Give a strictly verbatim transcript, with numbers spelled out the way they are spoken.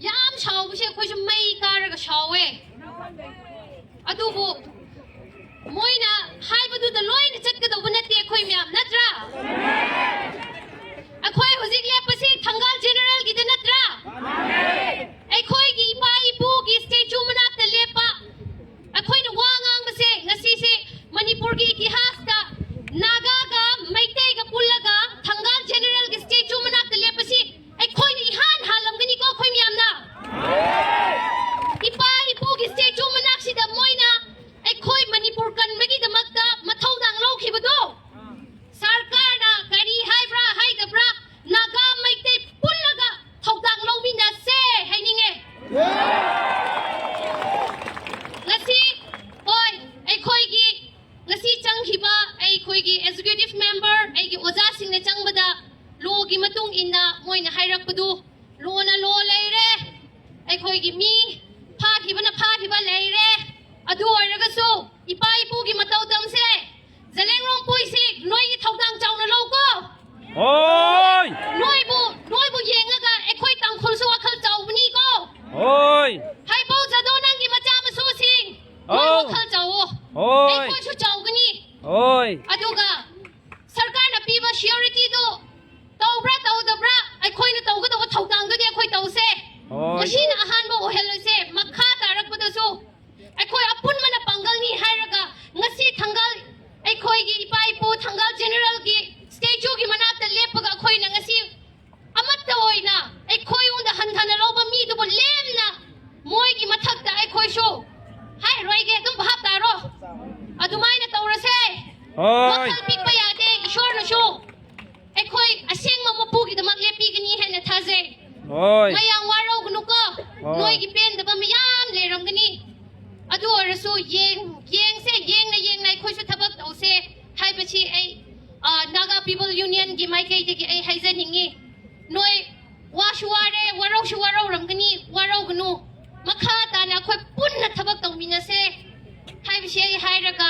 ꯌꯥꯝ ꯁꯥꯎꯕꯁꯦ ꯑꯩꯈꯣꯏꯁꯨ ꯃꯩ ꯀꯥꯔꯒ ꯁꯥꯎꯋꯦ꯫ ꯑꯗꯨꯕꯨ ꯃꯣꯏꯅ ꯍꯥꯏꯕꯗꯨꯗ ꯂꯣꯏꯅ ꯆꯠꯀꯗꯧꯕ ꯅꯠꯇꯦ ꯑꯩꯈꯣꯏ ꯃꯌꯥꯝ, ꯅꯠꯇ꯭ꯔꯥ? ꯑꯩꯈꯣꯏ ꯍꯧꯖꯤꯛ ꯂꯦꯞꯄꯁꯤ ꯊꯪꯒꯥꯜ ꯖꯦꯅꯔꯦꯜꯒꯤꯗ ꯅꯠꯇ꯭ꯔꯥ? ꯑꯩꯈꯣꯏꯒꯤ ꯏꯄꯥ ꯏꯄꯨꯒꯤ ꯁ꯭ꯇꯦꯆꯨ ꯃꯅꯥꯛꯇ ꯂꯦꯞꯄ ꯑꯩꯈꯣꯏꯅ ꯋꯥ ꯉꯥꯡꯕꯁꯦ ꯉꯁꯤꯁꯦ ꯃꯅꯤꯄꯨꯔꯒꯤ ꯏꯇꯤꯍꯥꯁꯇ ꯅꯥꯒꯥꯒ ꯃꯩꯇꯩꯒ ꯄꯨꯜꯂꯒ ꯊꯪꯒꯥꯜ ꯖꯦꯅꯔꯦꯜꯒꯤ ꯁ꯭ꯇꯦꯆꯨ ꯃꯅꯥꯛꯇ ꯂꯦꯞꯄꯁꯤ ꯑꯩꯈꯣꯏꯅ ꯏꯍꯥꯟ ꯍꯥꯜꯂꯝꯒꯅꯤꯀꯣ ꯑꯩꯈꯣꯏ ꯃꯌꯥꯝꯅ꯫ ꯏꯄꯥ ꯏꯄꯨꯒꯤ ꯁ꯭ꯇꯦꯆꯨ ꯃꯅꯥꯛꯁꯤꯗ ꯃꯣꯏꯅ ꯑꯩꯈꯣꯏ ꯃꯅꯤꯄꯨꯔ ꯀꯟꯕꯒꯤꯗꯃꯛꯇ ꯃꯊꯧꯗꯥꯡ ꯂꯧꯈꯤꯕꯗꯣ ꯁꯔꯀꯥꯔꯅ ꯀꯔꯤ ꯍꯥꯏꯕ꯭ꯔꯥ ꯍꯥꯏꯗꯕ꯭ꯔꯥ ꯅꯥꯒꯥ ꯃꯩꯇꯩ ꯄꯨꯜꯂꯒ ꯊꯧꯗꯥꯡ ꯂꯧꯃꯤꯟꯅꯁꯦ ꯍꯥꯏꯅꯤꯡꯉꯦ꯫ ꯉꯁꯤ ꯍꯣꯏ ꯑꯩꯈꯣꯏꯒꯤ ꯉꯁꯤ ꯆꯪꯈꯤꯕ ꯑꯩꯈꯣꯏꯒꯤ ꯑꯦꯛꯖꯤꯀ꯭ꯌꯨꯇꯤꯚ ꯃꯦꯝꯕꯔ ꯑꯩꯒꯤ ꯑꯣꯖꯥꯁꯤꯡꯅ ꯆꯪꯕꯗ ꯂꯣꯒꯤ ꯃꯇꯨꯡ ꯏꯟꯅ ꯃꯣꯏꯅ ꯍꯥꯏꯔꯛꯄꯗꯨ ꯂꯣꯅ ꯂꯣ ꯂꯩꯔꯦ꯫ ꯑꯩꯈꯣꯏꯒꯤ ꯃꯤ ꯐꯥꯈꯤꯕꯅ ꯐꯥꯈꯤꯕ ꯂꯩꯔꯦ꯫ ꯑꯗꯨ ꯑꯣꯏꯔꯒꯁꯨ ꯏꯄꯥ ꯏꯄꯨꯒꯤ ꯃꯇꯧ ꯇꯝꯁꯦ꯫ ꯖꯂꯦꯡꯔꯣꯡ ꯄꯨꯏꯁꯤ ꯅꯣꯏꯒꯤ ꯊꯧꯗꯥꯡ ꯆꯥꯎꯅ ꯂꯧꯀꯣ꯫ ꯍꯣꯏ꯫ ꯅꯣꯏꯕꯨ ꯅꯣꯏꯕꯨ ꯌꯦꯡꯉꯒ ꯑꯩꯈꯣꯏ ꯇꯥꯡꯈꯨꯜꯁꯨ ꯋꯥꯈꯜ ꯆꯥꯎꯕꯅꯤꯀꯣ꯫ ꯍꯣꯏ꯫ ꯍꯩꯄꯧ ꯖꯥꯗꯣ ꯅꯪꯒꯤ ꯃꯆꯥ ꯃꯁꯨꯁꯤꯡ ꯅꯣꯏ ꯑꯧ꯫ ꯋꯥꯈꯜ ꯆꯥꯎꯋꯣ꯫ ꯍꯣꯏ꯫ ꯑꯩꯈꯣꯏꯁꯨ ꯆꯥꯎꯒꯅꯤ꯫ ꯍꯣꯏ꯫ ꯑꯗꯨꯒ ꯁꯔꯀꯥꯔꯅ ꯄꯤꯕ ꯁꯤꯌꯣꯔꯤꯇꯤꯗꯣ ꯇꯧꯕ꯭ꯔꯥ ꯇꯧꯗꯕ꯭ꯔꯥ ꯑꯩꯈꯣꯏꯅ ꯇꯧꯒꯗꯧꯕ ꯊꯧꯗꯥꯡꯗꯨꯗꯤ ꯑꯩꯈꯣꯏ ꯇꯧꯁꯦ꯫ ꯍꯣꯏ꯫ ꯉꯁꯤꯅ ꯑꯍꯥꯟꯕ ꯑꯣꯏꯍꯜꯂꯣꯏꯁꯦ꯫ ꯃꯈꯥ ꯇꯥꯔꯛꯄꯗꯁꯨ ꯑꯩꯈꯣꯏ ꯑꯄꯨꯟꯕꯅ ꯄꯥꯡꯒꯜꯅꯤ ꯍꯥꯏꯔꯒ ꯉꯁꯤ ꯊꯪꯒꯥꯜ ꯑꯩꯈꯣꯏꯒꯤ ꯏꯄꯥ ꯏꯄꯨ ꯊꯪꯒꯥꯜ ꯖꯦꯅꯔꯦꯜꯒꯤ ꯁ꯭ꯇꯦꯆꯨꯒꯤ ꯃꯅꯥꯛꯇ ꯂꯦꯞꯄꯒ ꯑꯩꯈꯣꯏꯅ ꯉꯁꯤ ꯑꯃꯠꯇ ꯑꯣꯏꯅ ꯑꯩꯈꯣꯏꯉꯣꯟꯗ ꯍꯟꯊꯅ ꯂꯧꯕ ꯃꯤꯗꯨꯕꯨ ꯂꯦꯝꯅ ꯃꯣꯏꯒꯤ ꯃꯊꯛꯇ ꯑꯩꯈꯣꯏꯁꯨ ꯍꯥꯏꯔꯣꯏꯒꯦ ꯑꯗꯨꯝ ꯚꯥꯞ ꯇꯥꯔꯣ꯫ ꯑꯗꯨꯃꯥꯏꯅ ꯇꯧꯔꯁꯦ꯫ ꯍꯣꯏ꯫ ꯋꯥꯈꯜ ꯄꯤꯛꯄ ꯌꯥꯗꯦ꯫ ꯏꯁꯣꯔꯅꯁꯨ ꯑꯩꯈꯣꯏ ꯑꯁꯦꯡꯕ ꯃꯄꯨꯒꯤꯗꯃꯛ ꯂꯦꯞꯄꯤꯒꯅꯤ ꯍꯥꯏꯅ ꯊꯥꯖꯩ꯫ ꯍꯣꯏ꯫ ꯃꯌꯥꯝ ꯋꯥꯔꯧꯒꯅꯨꯀꯣ꯫ ꯍꯣꯏ꯫ ꯅꯣꯏꯒꯤ ꯄꯦꯟꯗꯕ ꯃꯌꯥꯝ ꯂꯩꯔꯝꯒꯅꯤ꯫ ꯑꯗꯨ ꯑꯣꯏꯔꯁꯨ ꯌꯦꯡ ꯌꯦꯡꯁꯦ꯫ ꯌꯦꯡꯅ ꯌꯦꯡꯅ ꯑꯩꯈꯣꯏꯁꯨ ꯊꯕꯛ ꯇꯧꯁꯦ ꯍꯥꯏꯕꯁꯤ ꯑꯩ ꯑ, Naga People Union ꯒꯤ ꯃꯥꯏꯀꯩꯗꯒꯤ ꯑꯩ ꯍꯥꯏꯖꯅꯤꯡꯉꯤ꯫ ꯅꯣꯏ ꯋꯥꯁꯨ ꯋꯥꯔꯦ, ꯋꯥꯔꯧꯁꯨ ꯋꯥꯔꯧꯔꯝꯒꯅꯤ꯫ ꯋꯥꯔꯧꯒꯅꯨ꯫ ꯃꯈꯥ ꯇꯥꯅ ꯑꯩꯈꯣꯏ ꯄꯨꯟꯅ ꯊꯕꯛ ꯇꯧꯃꯤꯟꯅꯁꯦ ꯍꯥꯏꯕꯁꯤ ꯑꯩ ꯍꯥꯏꯔꯒ